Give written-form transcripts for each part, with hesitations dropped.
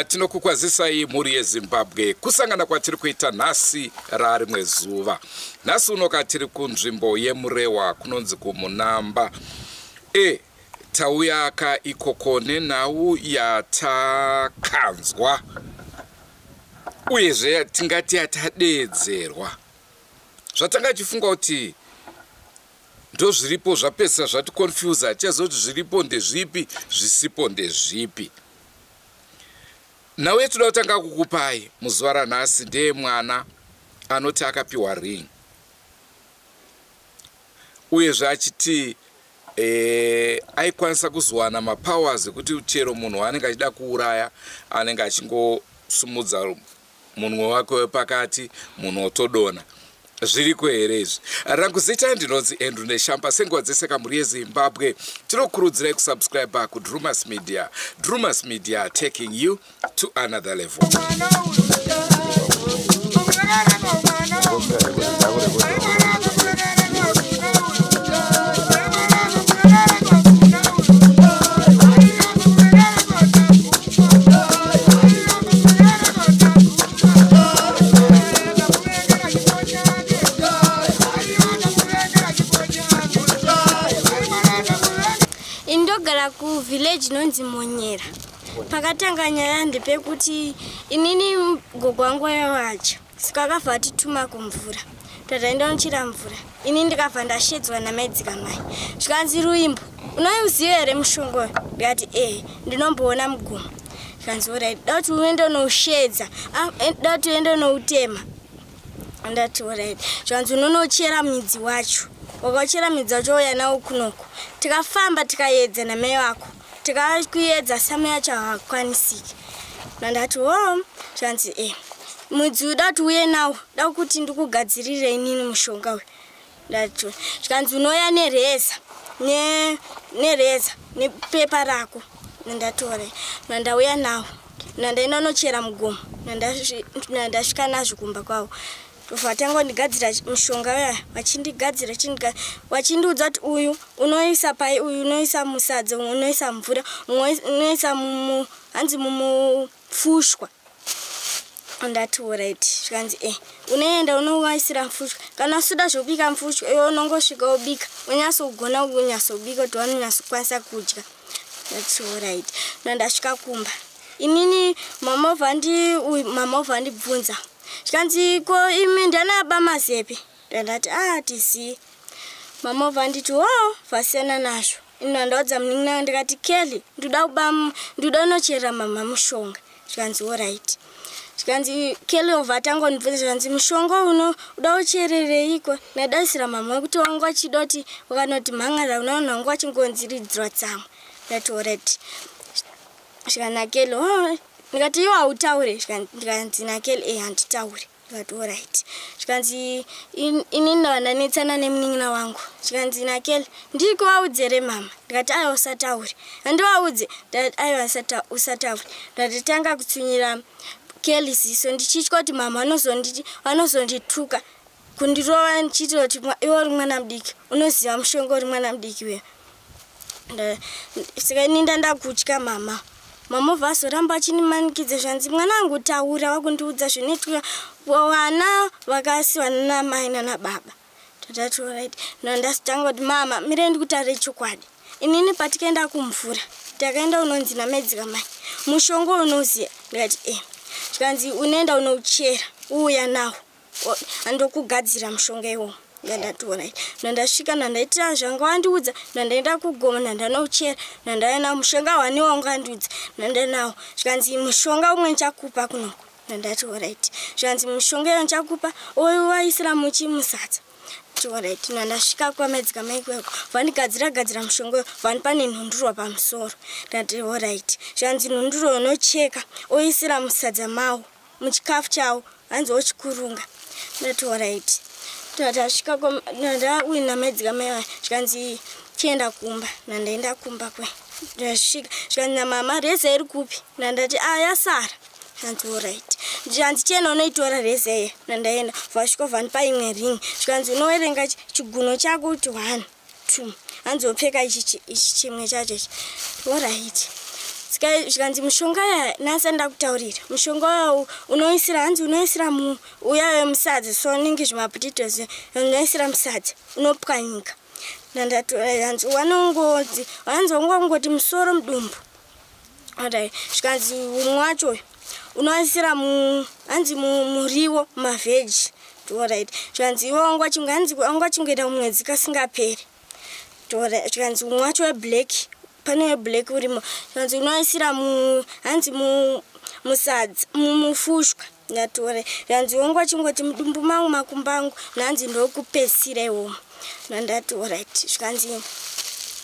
Tinokukwazisai mhuri yeZimbabwe, kusangana kwatiri kuita nhasi rarimwe zuva. Nhasi unoka tiri kunzvimbo yeMurewa kunonzi kuMunamba. Tauya ka ikoko nenhau yatakanzwa uyezve tingati yatadeedzerwa. Zvatanga tichifunga kuti ndozviripo zvapedzisa zvaticonfusa, tichaziva kuti zviripo ndezvipi, zvisipo ndezvipi. Nhau yetinoda kutanga kukupai muzuva ranhasi ndeyemwana anoti akapiwa ring, uyezve achiti aikwanisa kuzowana mapowers ekuti chero munhu waanenge achida kuuraya anenge achingosumudza munwe wake wepakati, munhu otodona. Zviriko here izvi? Rangu zita ndinonzi Andrew Neshamba. Senguva dzese kamhuri yeZimbabwe, tinokurudzirai kusubscribe kuDrumas Media. Drumas Media, taking you to another level. Indogara kuvillage inonzi Monyera. Pakatanga nyaya ndepekuti inini gogo wangu wacho saka akabva atituma kumvura, tataenda nochera mvura. Ini ndikabva ndashedzwa namaidzikamai, zvikanzi, "Ruimbo, unoiziva here mushonga uyu?" Ndikati, "Ehe, ndinomboona mugomo." Zvikanzi, "Alright, da kuti uende unoushedza, da kuti uende unoutema." Ndati, "Alright." Zvikanzi, "Unonochera midzi wacho, wakauchera midzi wacho ouya nawo kunoko." Tikafamba, tikaedza namai vako, tikakuedza samai yacho havakwanisiki. Ndandati, "O." Zvanzi, "E, mudzi uda kuti uye nawo, da kuti ndikugadzirire inini mushonga uyu." Ndati, zvikanzi, "Unouya nereza, nereza nepepa rako." Ndatora, ndandauya nawo, ndandaenda nochera mugomo, ndandasvika nazvo kumba kwavo. Vatanga kundigadzira mushonga uya, vachindigadzira, vachindiudza kuti uyu unoisa pai, uyu unoisa musadza, umwe unoisa mvura, umwe unoisa hanzi mumufushwa. Ndati, "Alright." Zvikanzi, "Unoenda unowaisira mufushwa. Kana usida zvobika mufushwa, iwe unongosvika wobika, unyatsogona kunyatsobika kuti wanonyatsokwanisa kudya." Ndati, "Alright." Ndandasvika kumba inini, mama obva ndibvunza, zvikanzi, "Ko imi ndiana Mazepe?" Ndandati, "A, tizivi." Mama obva nditi, "O, vasiyana nazvo." Ino ndaudza munin'ina, ndikati, "Kelly, ndoda kuba, ndoda unocherera mama mushonga." Zvikanzi, "Alright." Zvikanzi, Kelly obva atanga kundibvunza, zvikanzi, "Mushonga uno uda ucherereiko?" Ndadaisira mama wekuti wanga wachida kuti wakanoti mhangara unaona wanga wachingonziridzirwa tsamwa. Ndati, "Alright." Zvikanzi naKelly, "Oh." Ndikati, "Iwo hautaure?" Ndikanzi naKelly, "E, handitaure." Ndikati, "Alright." Zvikanzi, "Inini ndava ndanetsana nemunin'ina wangu." Zvikanzi naKelly, "Ndikuwaudzere mama?" Ndikati, "Aiwa, usataure." "Handiwaudze." Ndati, "Aiwa, usataure." Ndatitanga kutsunyira Kelly ziso, ndichitya kuti mama vanozondituka, kundirova, ndichiitira kuti iwe uri mwana mudiki, unoziva mushonga, uri mwana mudiki weyo. Saka ini ndandakutya mama. Mama obva azoramba achindimanikidza, zvanzi, "Mwana wangu, taura, wakundiudza zvinoitwa vana vakasiwa nanamai nanababa." Tatati, "Alright." Ndandasitanga kuti, "Mama, mirei ndikutaure chokwadi. Inini patikaenda kumvura, takaenda unonzi namaidzikamai, mushonga unoziya?" Ndikati, "E." Zvikanzi, "Unoenda unouchera, uuya nawo, andokugadzira mushonga iwowo." Ndandati, "Alright." Ndandasvika, ndandaitira zvanga wandiudza, ndandaenda kugoma, ndandanouchera, ndandauya nawo mushonga wani wanga wandiudza, ndandanawo. Zvikanzi, "Mushonga umwe ndichakupa kunoko." Ndandati, "Alright." Zvikanzi, "Mushonga iyo ndichakupa, owaisira muchi musadza." Alright. Ndandasvika kwamaidzikamai kweko, vandigadzira gadzira mushonga uyo, vanipa nenhundurwa pamusoro. Ndati, "Alright." Zvikanzi, "Nhundurwa unocheka, oisira musadza mawo, muchikafu chawo, hanzi ochikurunga." Ndati, "Alright." Tasvika ndauina maidzikamai vaya, zvikanzi, "Chienda kumba." Ndandaenda kumba kwe, ndasvika, zvikanzi namama, "Reza iri kupi?" Ndandati, "A, yasara." Zvikanzi, "Alright." Zvikanzi, "Chienda unoitora reza iya." Ndandaenda, vasvika vandipa imwe ring. Zvikanzi, "Unoverenga chiguno chako kuti 1, 2, hanzi wopfeka ichi chimwe chacho ichi." Alright. Zvikanzi mushonga ya nhasi ndakutaurira mushonga uya unoisira, hanzi unoisira uya wemusadza, so unenge zvimapotatoes, unoisira musadza unopwanyika. Hanzi wanongoti, hanzi wangongoti musoro mudumbu. Alright, zvikanzi umwe wacho unoisira hanzi muriwo mavheji. Alright, zvikanzi iwe wanga wachingoita mwedzi kasingaperi. Alright, zvikanzi umwe wacho weblack, pane weblack urimo, zvikanzi unoisira hanzi musadza, mumufushwa. Ndati alright. Zvikanzi wanga wachingoti mudumbu mangu makumbo angu, hanzi ndokupedzisira iwomo. Ndati alright. Zvikanzi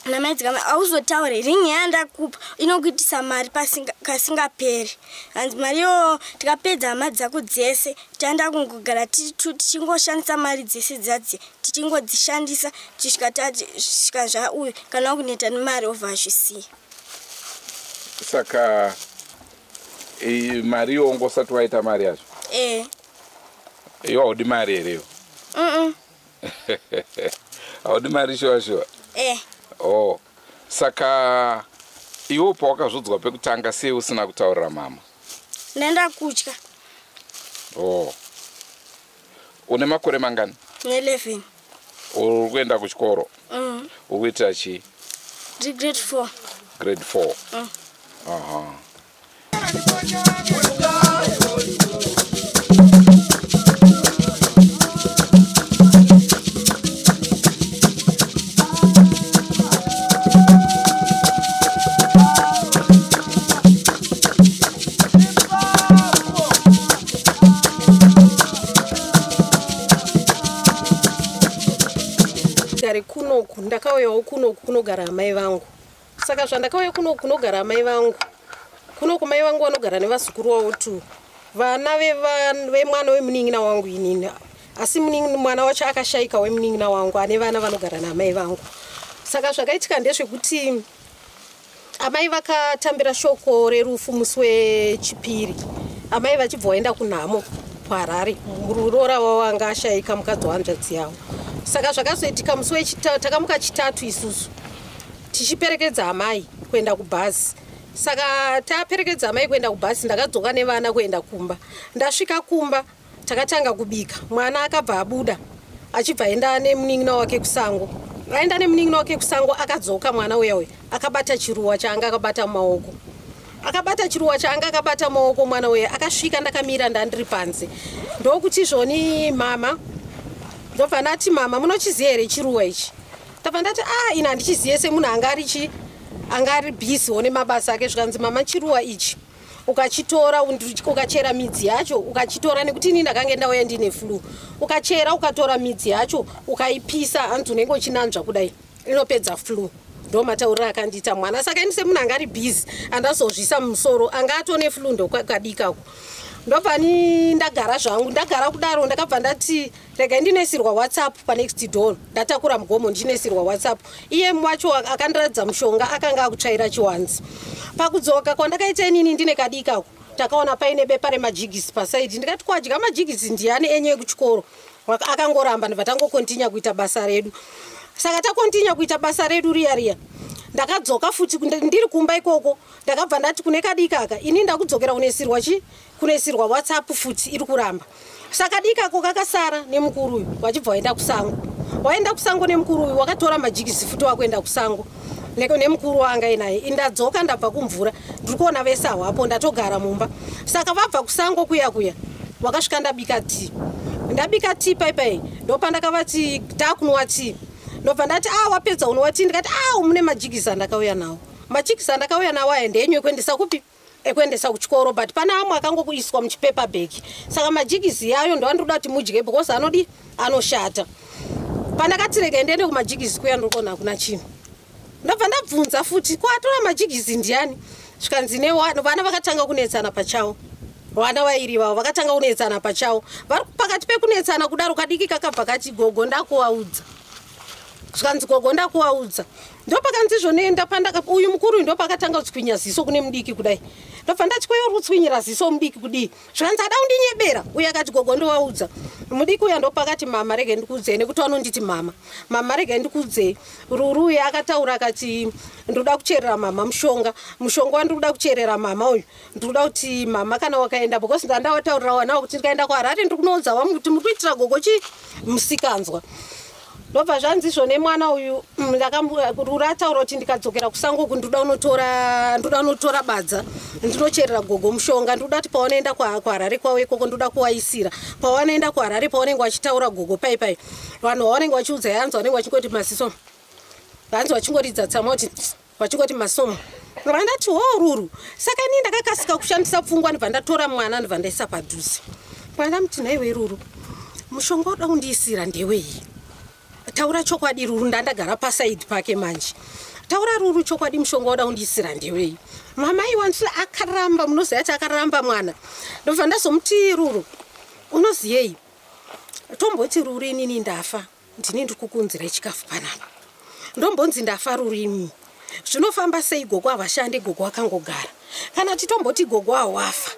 namaidzikama auzotaure ringi yandakupa inokuitisa mari kasingaperi. Hanzi mari iyoyo tikapedza hama dzako dzese taenda kungogara tichingoshandisa mari dzese dzadzi, tichingodzishandisa tisvika tasvika zvauyu kana wakuneta nemari obva azvisiya. Saka mari iyoyo ngosati waita mari yacho? Eh. Iwe haudi mari here iwe? Haudi mari shuwa shuwa? Eh. Oh, saka iwe pawakazvodzwa pekutanga sei usina kutaurira mama? Ndaenda kutya. Oh. Une makore mangani? Ne11. Uri kuenda kuchikoro? Uri kuita chii? Ndiri grade 4. Grade 4. Aha. Kunoku ndakauyawo kunoku kunogara amai vangu. Saka zvandakauya kunoku kunogara amai vangu, kunoku mai vangu vanogara nevazukuru vavo tu, vana vemwana wemunin'ina wangu inini, asi mwana wacho akashayika wemunin'ina wangu ane vana vanogara naamai vangu. Saka zvakaitika ndezvekuti amai vakatambira shoko rerufu musi wechipiri, amai vachibva vaenda kunhamo kuHarare, muroora wavo anga ashayika mukadzi wahanzvadzi yavo. Saka zvakazoitika musi wechitatu, takamuka chitatu isusu tichiperekedza amai kuenda kubhazi. Saka taperekedza amai kuenda kubhazi, ndakadzoka nevana kuenda kumba. Ndasvika kumba takatanga kubika, mwana akabva abuda achibva aenda nemunin'ina wake kusango. Aenda nemunin'ina wake kusango, akadzoka mwana uya uya akabata chiruwa chaanga akabata mumaoko. Akabata chiruwa chaanga akabata mumaoko mwana uya, akasvika ndakamira ndandiri panze. Ndokuti zvoni mama, ndobva ndati mama munochiziva here chiruwa ichi? Ndabva ndati ah, ini handichizive semunhu anga ari anga ari busy nemabasa ake. Zvikanzi mama chiruwa ichi ukachitora, ukachera midzi yacho ukachitora, nekuti ini ndakange ndauya ndine flu, ukachera ukatora midzi yacho ukaipisa, hanzi unenge uchinanzva kudai inopedza flu. Ndo matauriro akandiita mwana. Saka ini semunhu anga ari busy andazozvisa mumusoro, anga atone flu ndokadikako. Ndobva ni ndagara zvangu, ndagara kudaro ndakabva ndati regai ndinoisirwa WhatsApp panext door. Ndatakura mugomo ndichinosirwa WhatsApp, iye wacho akandiratidza mushonga akanga akutsvaira chiwanzi. Pakudzoka kwandakaita inini ndine kadikako, takaona paine bepa remajigisi pasaidi. Ndikati kwadya majigisi ndiani enyu ekuchikoro? Akangoramba, ndibva tangokontinya kuita basa redu. Saka takontinya kuita basa redu riya riya, ndakadzoka futi ndiri kumba ikoko, ndakabva ndati kune kadikaka ini ndakudzokera kunoisirwa kunoisirwa WhatsApp futi iri kuramba. Saka dikako kakasara nemukuru uyu, wachibva waenda kusango, waenda kusango nemukuru uyu, wakatora majigisi futi wakuenda kusango nemukuru wanga inaye. Indadzoka ndabva kumvura, ndiri kuona vese hwapo, ndatogara mumba. Saka vabva kusango kuya kuya, wakasvika ndabika tii, ndabika tii paipai, ndopandakavati takunwa tii. Ndobva ndati a wapedza unwa tii? Ndikati a mune majigisi andakauya nawo, majigisi andakauya nawo aya ndenyu ekuendesa kupi? Ekuendesa kuchikoro, but pane amwe akangokuiswa muchipepa bag. Saka majigisi yayo ndo andinoda kuti mudye because anodi anoshata. Pandakati rega ndiende kumajigisi kuya, ndiri hakuna chinhu. Ndobva ndabvunza futi kwatora majigisi ndiani? Zvikanzi vana vakatanga kunetsana pachavo, vana vairi vavo vakatanga kunetsana pachavo. Vari pakati pekunetsana kudaro, kadiki kakabva kati gogo ndakuvaudza. Zvikanzi gogo ndakuvaudza. Ndopakanzi zvonoenda pandaka uyu mukuru uyu ndopakatanga kutswinya ziso kune mudiki kudai. Ndobva ndati kweiwe uri kutswinyira ziso mudiki kudii? Zvikanzi ada kundinyebera. Uyu akati gogo ndovaudza. Mudiki uya ndopakati mama rege ndikuudzei nekuti vanonditi mama. Mama rege ndikuudzei. Ruru uya akataura akati ndoda kucherera mama mushonga. Mushonga wandiri kuda kucherera mama uyu. Ndikuda kuti mama kana wakaenda because ndandawataurira wana kuti ndikaenda kuHarare ndiri kunoudza vamwe kuti muri kuitira gogo chi musikanzwa. Ndobva zvanzi izvo nemwana uyu Ruru ataura kuti ndikadzokera kusango uku ndoda unotora badza ndinocherera gogo mushonga ndoda kuti pawanoenda kuHarare kwavo ikoko ndoda kuwaisira pawanoenda kuHarare pawanenge vachitaura gogo pai pai vanhu vavanenge vachiudza hanzi vanenge vachingoti masiso hanzi vachingoridza tsamwa kuti vachingoti masomo. Ndobva ndati ho Ruru. Saka ini ndakakasika kushandisa pfungwa ndobva ndatora mwana ndobva ndaisa padhuze. Pandamuti nhaiwe Ruru mushonga uda kundiisira ndewei? Taura chokwadi Ruru ndandagara pasaidi pake manje. Taura Ruru chokwadi mushonga uda kundiisira ndewei? Mama iwanzi akaramba munoziva kuti akaramba mwana. Ndobva ndazomuti Ruru unoziyei? Tomboti Ruru inini ndafa ndini ndiri kukunzira chikafu panapa. Ndombonzi ndafa Ruru imi. Zvinofamba sei gogo havashandi gogo akangogara. Kana titomboti gogo awafa.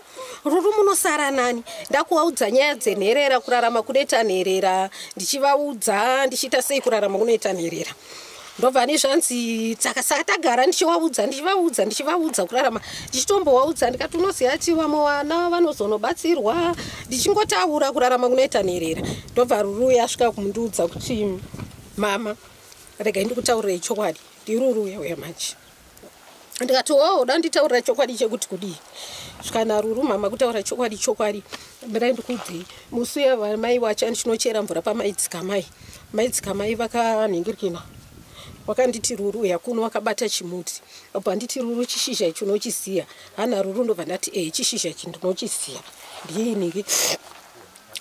Ruru munosara nani? Ndakuvaudza nyaya dzenherera kurarama kunoita nherera ndichivaudza ndichiita sei kurarama kunoita nherera. Ndobva nezvanzi saka tagara ndichivaudza ndichivaudza ndichivaudza kurarama ndichitombovaudza ndikati unoziva kuti vamwe vana vanozonobatsirwa ndichingotaura kurarama kunoita nherera. Ndobva Ruru yasvika kumundiudza kuti mama regai ndikutaurirei chokwadi ndiRuru uya manje. Ndikati oh uda nditaurira chokwadi chekuti kudii? Zvikana Ruru mama kutaura chokwadi chokwadi mirai ndikuudzei musi uya mai wacho andinochera mvura pamaidzikamai maidzikamai vakanhingirikina wakanditi Ruru uya kuno wakabata chimuti obva nditi Ruru chishizha ichi unochisiya hana Ruru ndobva ndati eh chishizha ichi ndinochisiya ndiiniki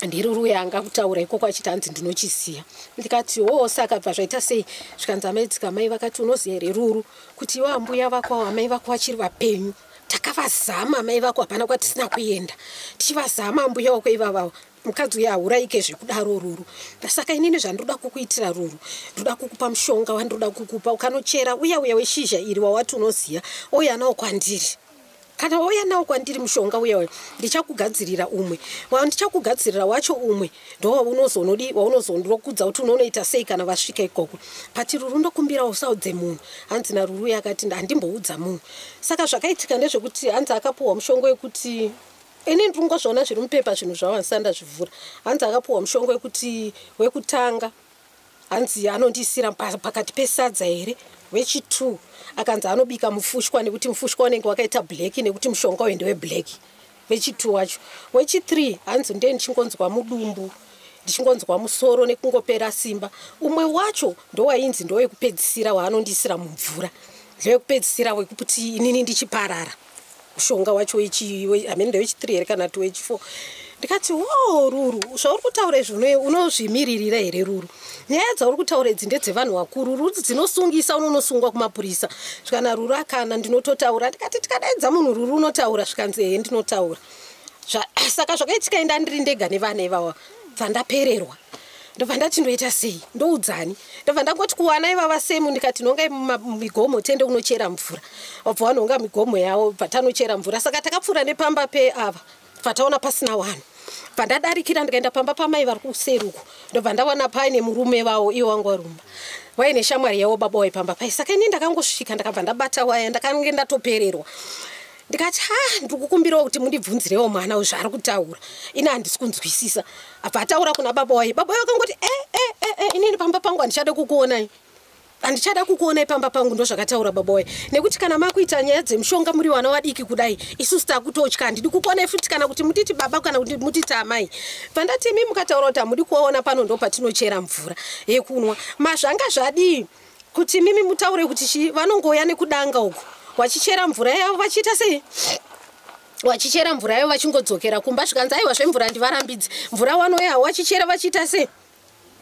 ndiRuru uya anga kutaura ikoko achiti hanzi ndinochisiya. Ndikati oh saka bva zvaita sei? Zvikanzi amaidzikamai vakati unoziya here Ruru kuti iwe ambuya vako amai vako vachiri vapenyu takavazama amai vako hapana kwatisina kuenda tichivazama ambuya wako ivavavo mukadzi uya hauraike zvekudaro Ruru. Saka inini zvandoda kukuitira Ruru ndoda kukupa mushonga wandoda kukupa ukanochera uya uya weshizha iri wawati unoziya ouya nawo kwandiri. Kana wauya nawo kwandiri mushonga uya uya ndichakugadzirira umwe wandichakugadzirira wacho umwe ndo waunozonodi waunozondokudza kuti unonoita sei kana vasvika ikoko. Pati Ruru ndokumbira usaudze munhu. Hanzi naRuru yakati handimboudza munhu. Saka zvakaitika ndezvekuti hanzi akapuwa mushonga wekuti ini ndingozviona zviri mupepa zvinhu zvavo handisati ndazvivhura. Hanzi akapuwa mushonga wekuti wekutanga hanzi anondisira pakati pesadza here wechi2 akanzi anobika mufushwa nekuti mufushwa unenge wakaita black nekuti mushonga uyu ndewe black wechi2 wacho. Wechi3 hanzi ndiye ndichingonzwa mudumbu ndichingonzwa musoro nekungopera simba. Umwe wacho ndowainzi ndowekupedzisira waanondisira mumvura ndowekupedzisira wekuti inini ndichiparara mushonga wacho hamene ndewechi3 here kana kuti wechi4. Ndikati wo Ruru zvauri kutaura izvi unozvimiririra here Ruru? Nyaya dzauri kutaura idzi ndedzevanhu vakuru Ruru dzinosungisa unonosungwa kumapurisa. Zvikana Ruru akana ndinototaura. Ndikati tikadaidza munhu Ruru unotaura. Zvikanzi ehe ndinotaura. Saka zvakaitika inda ndiri ndega nevana ivava bva ndapererwa. Ndobva ndati ndoita sei ndoudzani. Ndobva ndangoti kuwana ivava semu ndikati nongai migomo tiende kunochera mvura. Wabva vanonga migomo yavo bva tanochera mvura. Saka takapfuura nepamba peava bva taona pasina vanhu. Bva ndadarikira ndikaenda pamba pamai vari kuseri uko. Ndobva ndawana paine murume vavo iwo wangu warumba vaine shamwari yavo baba waipamba pai. Saka ini ndakangosvika ndakabva ndabata waya ndakange ndatopererwa. Ndikati ha ndikukumbirawo kuti mundibvunzirewo mwana uyu zvaari kutaura ini handisi kunzwisisa. Abva ataura kuna baba waye baba waye vakangoti inini pamba pangu handichada kukuonai handichada kukuonai pamba pangu ndozvakataura baba waye nekuti kana makuita nyaya dzemushonga muri vana vadiki kudai isusu takutotya handidi kukuonai futi kana kuti mutiti baba kana kuti mutiti amai. Bva ndati imi mukataura kuti hamudi kuwaona pano ndo patinochera mvura yekunwa mazvanga zvadii kuti mimi mutaure kuti chi vanongouya nekudanga uku vachichera mvura yavo vachiita sei vachichera mvura yavo vachingodzokera kumba. Zvikanzi aiwa zvemvura ndivarambidzi mvura vanouya vachichera vachiita sei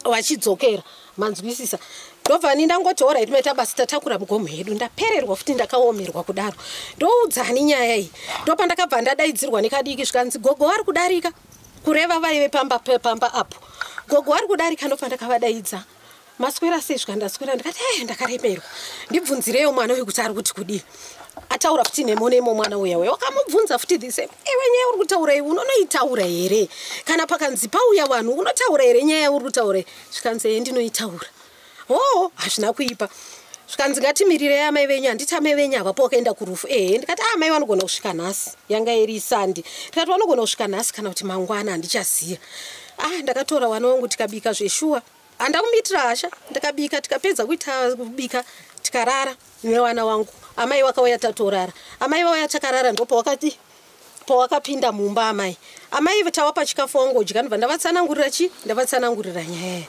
vachidzokera manzwisisa. Ndobva ni ndangoti alright maita basi tatakura mugomo yedu. Ndapererwa futi ndakaomerwa kudaro ndoudzani nyaya iyi. Ndopandakabva ndadaidzirwa nekadiki zvikanzi gogo vari kudarika kureva vaive pamba apo gogo vari kudarika. Ndobva ndakavadaidza Maswera sei? Svika ndaswera. Ndikati e, ndakaremerwa, ndibvunzireyo mwana uyu kuti ari kuti kudii. Ataura futi nemo nemo mwana uya uya, wakamubvunza futi the same. Iwe, nyaya uri kutaura iyi unonoitaura here? Kana pakanzi pauya vanhu, unotaura here nyaya uri kutaura? Zvikanzi, "Ee, ndinoitaura." Hoo, hazvina kuipa. Zvikanzi, "Ngatimirirei amai venyu." Handiti amai venyu havapo, wakaenda kurufu? Ehe. Ndikati, "Amai vanogona kusvika nhasi." Yanga iri Sunday. Ndikati, "Vanogona kusvika nhasi kana kuti mangwana, handichaziya." Ah, ndakatora vana vangu, tikabika zveshuwa. Handakumuitira hasha. Ndikabika, tikapedza kuita kubika, tikarara nevana vangu. Amai vakauya, tatorara. Amai vauya, takarara. Ndopawakati pawakapinda mumba amai. Amai tawapa chikafu, wangodya. Ndobva ndavatsanangurira chi ndavatsanangurira nyaya.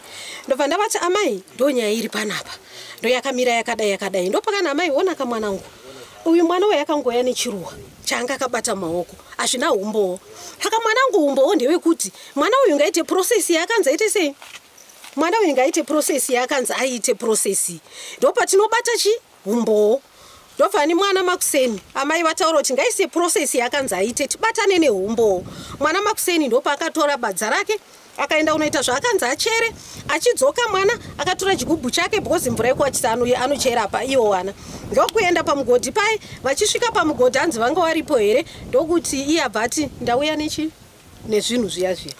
Ndobva ndavati, "Amai, ndo nyaya iri panapa, ndo yakamira yakadai yakadai." Ndopakana amai, "Onaka mwanangu, uyu mwana uyu akangoya nechiruwa chaanga akabata maoko, hazvina umbowo. Saka mwanangu, umbowo ndewekuti mwana uyu ngaite process yaakanzi aite. Sei mwana uyu ngaite process yaakanzi aite? Process ndopatinobata chi umbowo." Ndobva mwana makuseni, amai vataura kuti ngaise process yaakanzi aite, tibatane neumbowo. Mwana makuseni ndopaakatora badza rake, akaenda kunoita zvaakanzi achere. Achidzoka mwana akatora chigubhu chake, because mvura yekuwachisa anochera apa iwo wana. Ndokuenda pamugodhi pai. Vachisvika pamugodhi, hanzi vanga varipo here? Ndokuti iye abva ati, "Ndauya nechi nezvinhu zviya zviya."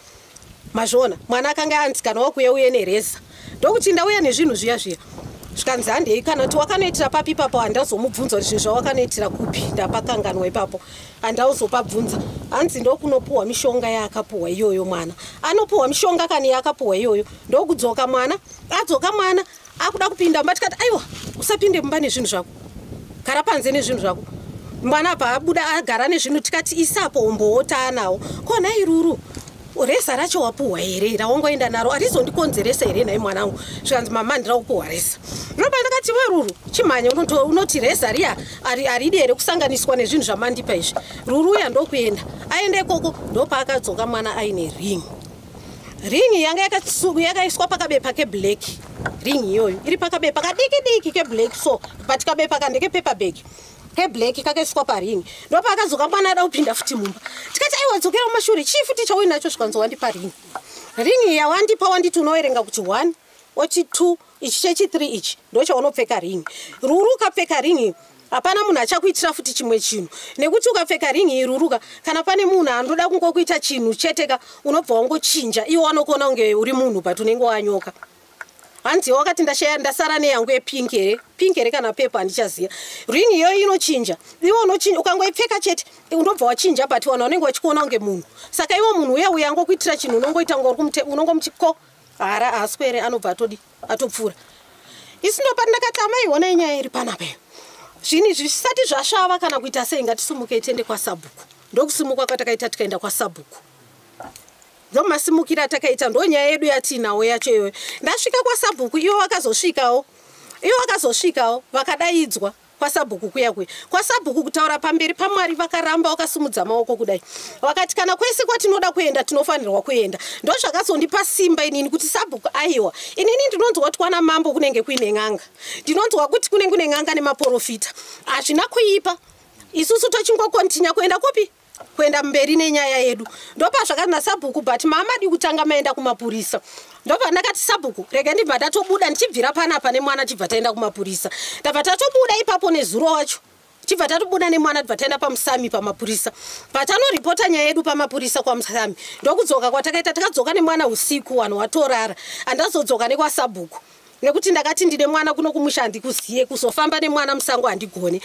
Mazviona, mwana akanga anzi kana wakuya uye nereza. Ndokuti, "Ndauya nezvinhu zviya zviya." Zvikanzi, "Handei." Kana kuti wakanoitira papi ipapo, handazomubvunza kuti zvinhu zvawakanoitira kupi, ndapakanganwa ipapo, handauzopabvunza. Hanzi ndokunopuhwa mishonga yaakapuhwa iyoyo. Mwana anopuhwa mishonga kani yaakapuhwa iyoyo. Ndokudzoka mwana. Adzoka mwana, akuda kupinda mumba. Tikati, "Aiwa, usapinde mumba nezvinhu zvako, gara panze nezvinhu zvako." Mwana abva abuda, agara nezvinhu. Tikati, "Isapo umbowo taanawo kona iruru reza racho wapuhwa here rawangoenda naro? Harizondikonzeresa here nhai mwanangu?" Zvikanzi, "Mama, ndira kupuhwa reza." Ndopa ndakati, "Weruru, chimhanya unoti reza riya haridi here kusanganiswa nezvinhu zvamandipa izvi?" Ruru uya ndokuenda, aenda ikoko. Ndopaakadzoka mwana aine ring. Ring yanga yakaiswa pakabepa keblack. Ring iyoyo iri pakabepa kadiki diki keblack, so but kabepa kandeke paper bag keblack kakaiswa paring. Ndopaakadzoka mwana ada kupinda futi mumba. Tikati, "Aiwa, dzokera mumashure, chii futi chauinacho?" Zvikanzi, "Wandipa ring. Ring yawandipa, wanditi unoverenga kuti 1 oti 2, ichi chechi3 ichi ndochaunopfeka ring. Ruru, ukapfeka ring, hapana munhu achakuitira futi chimwe chinhu, nekuti ukapfeka ring iruruka, kana pane munhu anoda kungokuita chinhu cheteka, unobva wangochinja. Iwo wanokuona kunge uri munhu, but unenge wanyoka." Hanzi wakati, "Ndashaya, ndasara neyangu yepink here, pink here kana purple, handichaziva. Ring iyoyo inochinja iwe, unochinja ukangoipfeka chete, unobva wachinja, but vanhu vanenge vachikuona kunge munhu. Saka iwo munhu uya uya angokuitira chinhu, unongoita kunge unongomuti ko hara haaswere, anobva atodi atopfuura." Isi ndopa ndakati, "Amai, onai nyaya iri panapa iyo. Zvinhu izvi zvisati zvasvava kana kuita sei, ngatisumukei tiende kwasabhuku." Ndokusimuka kwatakaita, tikaenda kwasabhuku. Ndomasimukiro atakaita, ndo nyaya yedu yatiinawo yacho iyoyo. Ndasvika kwasabhuku, ivo vakazosvikawo, ivo vakazosvikawo, vakadaidzwa kwasabhuku kuya kuya. Kwasabhuku, kutaura pamberi paMwari, vakaramba vakasimudza maoko kudai, vakati, "Kana kwese kwatinoda kuenda, tinofanirwa kuenda." Ndozvakazondipa simba inini kuti sabhuku, aiwa, inini ndinonzwa kuti kwana mambo kunenge kuine n'anga, ndinonzwa kuti kunenge kune n'anga nemaprofita. Hazvina kuipa, isusu tochingokontinya kuenda kupi, kuenda mberi nenyaya yedu. Ndopa zvakati nasabhuku, "But mamadi kutanga maenda kumapurisa." Ndobva ndakati, "Sabhuku, rega ndibva ndatobuda ndichibvira panapa nemwana, tibva taenda kumapurisa." Ndabva tatobuda ipapo nezuro wacho, tibva tatobuda nemwana, tibva taenda pamusami pamapurisa, patanoripota nyaya yedu pamapurisa kwamusami. Ndokudzoka kwatakaita. Takadzoka nemwana usiku, vanhu watorara. Handazodzoka nekwasabhuku nekuti ndakati ndine mwana kuno kumusha, handikuziye kuzofamba nemwana musango, handigone.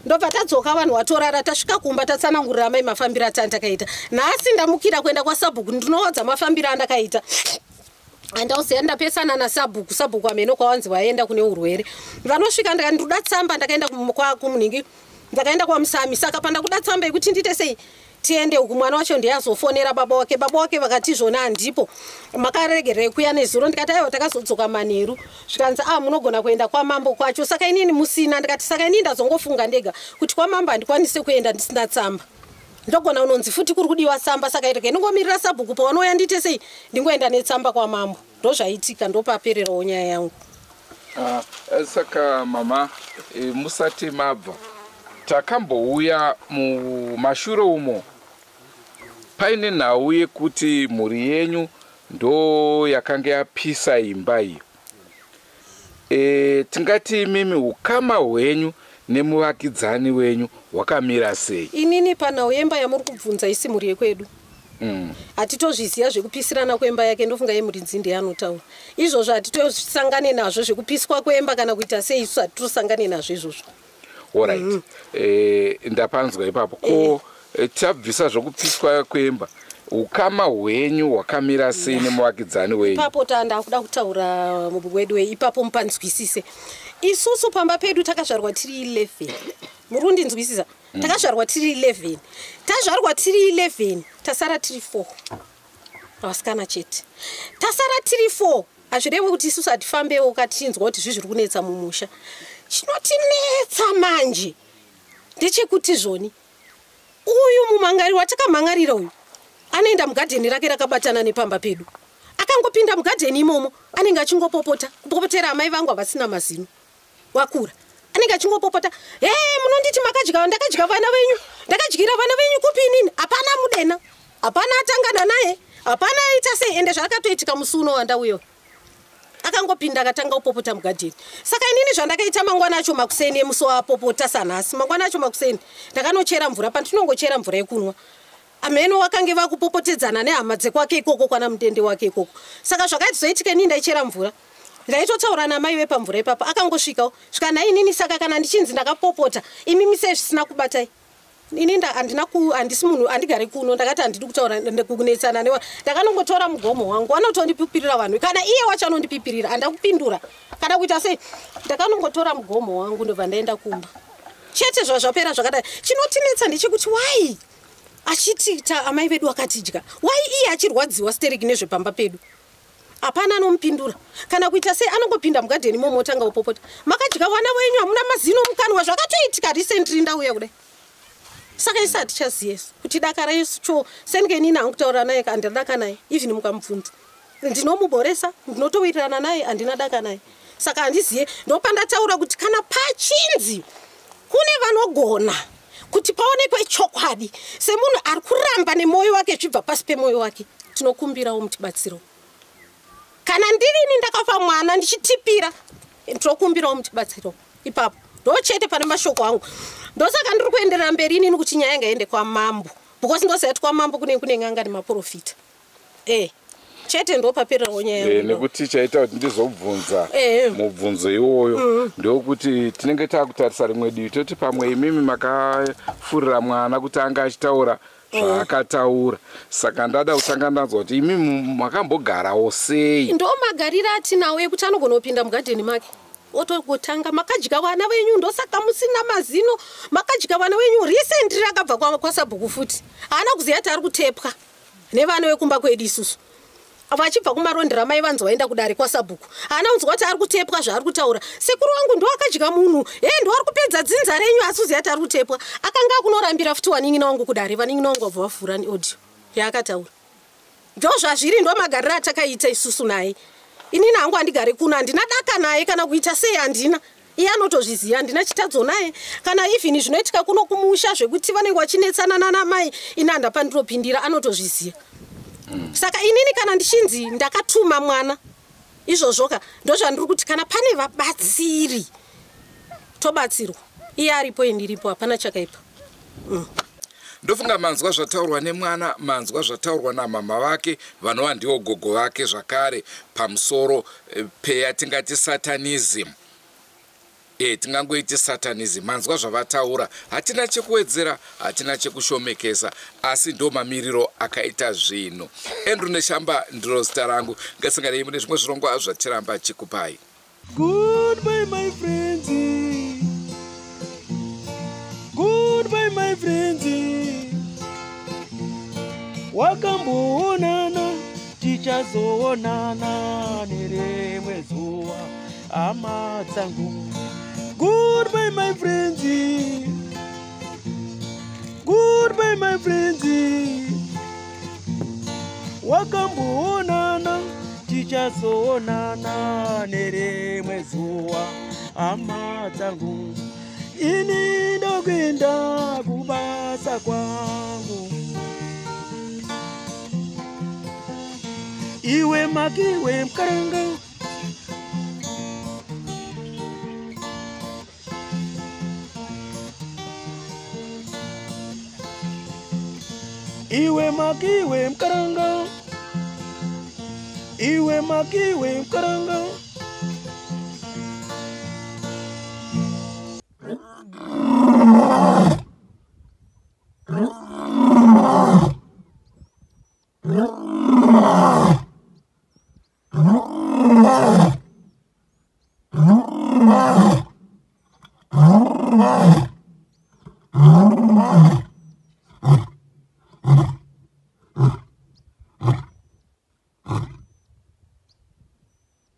Ndobva tadzoka vanhu watorara. Tasvika kumba, tatsanangurira mai mafambiro atandakaita. Nhasi ndamukira kuenda kwasabhuku, ndinowadza mafambiro andakaita. Handauziya, ndapesana nasabhuku. Sabhuku amene kwawanzi vaenda kune urwere. Vanosvika, ndikati, "Tsamba." Ndakaenda kumunhingi, ndakaenda kwamusami. Saka pandakuda tsamba yekuti ndiite sei, tiende uku. Mwana wacho ndiazofonera baba wake. Baba wake vakati, "Zvona handipo, makaregerei kuya nezuro?" Ndikati, "Aiwa, takazodzoka manheru." Zvikanzi, "A, munogona kuenda kwamambo kwacho." Saka inini musina, ndikati, "Saka inini ndazongofunga ndega kuti kwamambo handikwanisi kuenda ndisina tsamba. Ndogona unonzi futi kuri kudiwa tsamba. Saka rege ndingomirira sabhuku pavanouya, ndiite sei, ndingoenda netsamba kwamambo." Ndozvaitika, ndopapererawo nyaya yangu. Ah, saka mama, musati mabva, takambouya mumashure umo paine nhau yekuti mhuri yenyu ndo yakanga yapisa imba iyo. Tingati imimi ukama hwenyu nemuvakidzani wenyu hwakamira sei? Inini panhau yemba yamuri kubvunza isi mhuri yekwedu. Hatitozviziva zvekupisirana kwemba yake, ndofunga yemuridzi ndiye anotaura izvozvo. Hatitosangane nazvo zvekupiswa kwemba kana kuita sei, isu hatitosangane nazvo izvozvo. Alright, ndapanzwa ipapo. Ko tabvisa zvokupiswa kwemba, ukama hwenyu hwakamira sei nemuvakidzani wenyu? Ipapo ndakuda kutaura wedu ipapo mupanzwisise. Isusu pamba pedu takazvarwa tiri 11, muri kundinzwisisa? Takazvarwa tiri 11, tazvarwa tiri 11, tasara tiri 4 vasikana chete. Tasara tiri 4, hazvirevi kuti isusu hatifambewo katichinzwa kuti zvi zviri kunetsa mumusha. Chinotinetsa manje ndechekuti zvoni uyu mumangari watakamhangarira uyu anoenda mugadheni rake rakabatana nepamba pedu. Akangopinda mugadheni imomo anenge achingopopota, kupopotera amai vangu havasina mazino wakura. Anenge achingopopota, he, munonditi makadya, ndakadya vana venyu, ndakadyira vana venyu kupi inini? Hapana mudena, hapana atangana naye, hapana aita sei. Ende zvakatoitika musi uno wandauyo, akangopinda akatanga kupopota mugadheni. Saka inini zvandakaita mangwana acho makuseni emusi wapopota sanhasi, mangwana acho makuseni ndakanochera mvura. Pandinongochera mvura yekunwa, amheno wakange vakupopotedzana nehama dzekwake ikoko, kwana mutende wake ikoko. Saka zvakaizoitika, inini ndaichera mvura, ndaitotaura namai vepamvura ipapo. Akangosvikawo svika, nhai inini, saka kana ndichinzi ndakapopota, imimi sei zvisina kubatai? Ini handina, handisi munhu, handigari kuno. Ndakati handidi kutaura kunetsana newa. Ndakanongotora mugomo wangu, vanotondipipirira vanhu, kana iye wacho anondipipirira, handakupindura kana kuita sei. Ndakanongotora mugomo wangu, ndobva ndaenda kumba chete. Zvazvapera zvakadai. Chinotinetsa ndechekuti wai achiti ta amai vedu akatidya, wai iye achirwadziwa stereki nezvepamba pedu? Hapana anomupindura kana kuita sei. Anongopinda mugadheni imomo otanga kupopota, makadya vana venyu, hamuna mazino mukanwa. Zvakatoitika recently ndauya kudai. Saka isi hatichaziva isu kuti daka resu cho senge. Inini hangu kutaura naye handina daka naye. Even mukamubvunza, ndinomuboresa, ndinotowirirana naye, handina daka naye. Saka handiziye, ndopandataura kuti kana pachinzi kune vanogona kuti paonekwe chokwadi, semunhu ari kuramba nemwoyo wake zvichibva pasi pemwoyo wake, tinokumbirawo mutibatsiro. Kana ndirini ndakafa mwana ndichitipira, tinokumbirawo mutibatsiro ipapo. Ndo chete pane mashoko angu. Ndosaka ndiri kuenderera mberi inini kuti nyaya ngaende kwamambo, because ndoziva kuti kwamambo kune n'anga nemaprofita. Chete, ndopapererawo nyaya yangu. Nekuti chaita kuti ndizobvunza mubvunzo iwoyo ndokuti tinenge taakutarisa rimwe divi, toti pamwe imimi makafurira mwana kuti anga achitaura zvaakataura. Saka ndada kutanga ndanzwa kuti imimi makambogarawo sei. Ndo magariro atinawo ekuti anogona kupinda mugadheni make otongotanga, makadya vana venyu, ndosaka musina mazino, makadya vana venyu. Recently rakabva kwasabhuku futi, haana kuziva kuti ari kutepwa nevana vekumba kwedu isusu vachibva kumarondera. Mai vanzi vaenda kudare kwasabhuku, haana kunzwa kuti ari kutepwa zvaari kutaura. Sekuru wangu ndo akadya munhu, he, ndo ari kupedza dzinza renyu, asi uziva kuti ari kutepwa. Akanga akunorambira futi wanin'ina wangu kudare, vanin'ina wangu vabva vavhura neaudio yaakataura. Ndo zvazviri, ndo magariro atakaita isusu naye. Inini hangu handigari kuno, handina daka naye kana kuita sei, handina. Iye anotozviziva, handina chitadzo naye. Kana even zvinoitika kuno kumusha zvekuti vanenge vachinetsana nanamai, ini handapandinopindira, anotozviziva. Saka inini kana ndichinzi ndakatuma mwana izvozvoka, ndozvandiri kuti kana pane vabatsiri tobatsirwa. Iye aripo, indiripo, hapana chakaipa. Ndofunga manzwa zvataurwa nemwana, manzwa zvataurwa namama vake vanova ndivo gogo vake zvakare, pamusoro peyatingati satanism, tingangoiti satanism. Manzwa zvavataura, hatina chekuwedzera, hatina chekushomekesa, asi ndo mamiriro akaita zvinhu. Andrew Neshamba ndiro zita rangu. Ngasinganei mune zvimwe zvirongwa zvatiramba chikupai. Goodbye, my friends. Goodbye, my friends. Wakamboonana, tichazoonana nerimwe zuva, hama dzangu. Goodbye, my friends. Goodbye, my friends. Wakamboonana, tichazoonana nerimwe zuva, hama dzangu. Ini ndokuenda kubasa kwangu. Iwe makiwe mukaranga. Iwe makiwe mkaranga, iwe makiwe mkaranga.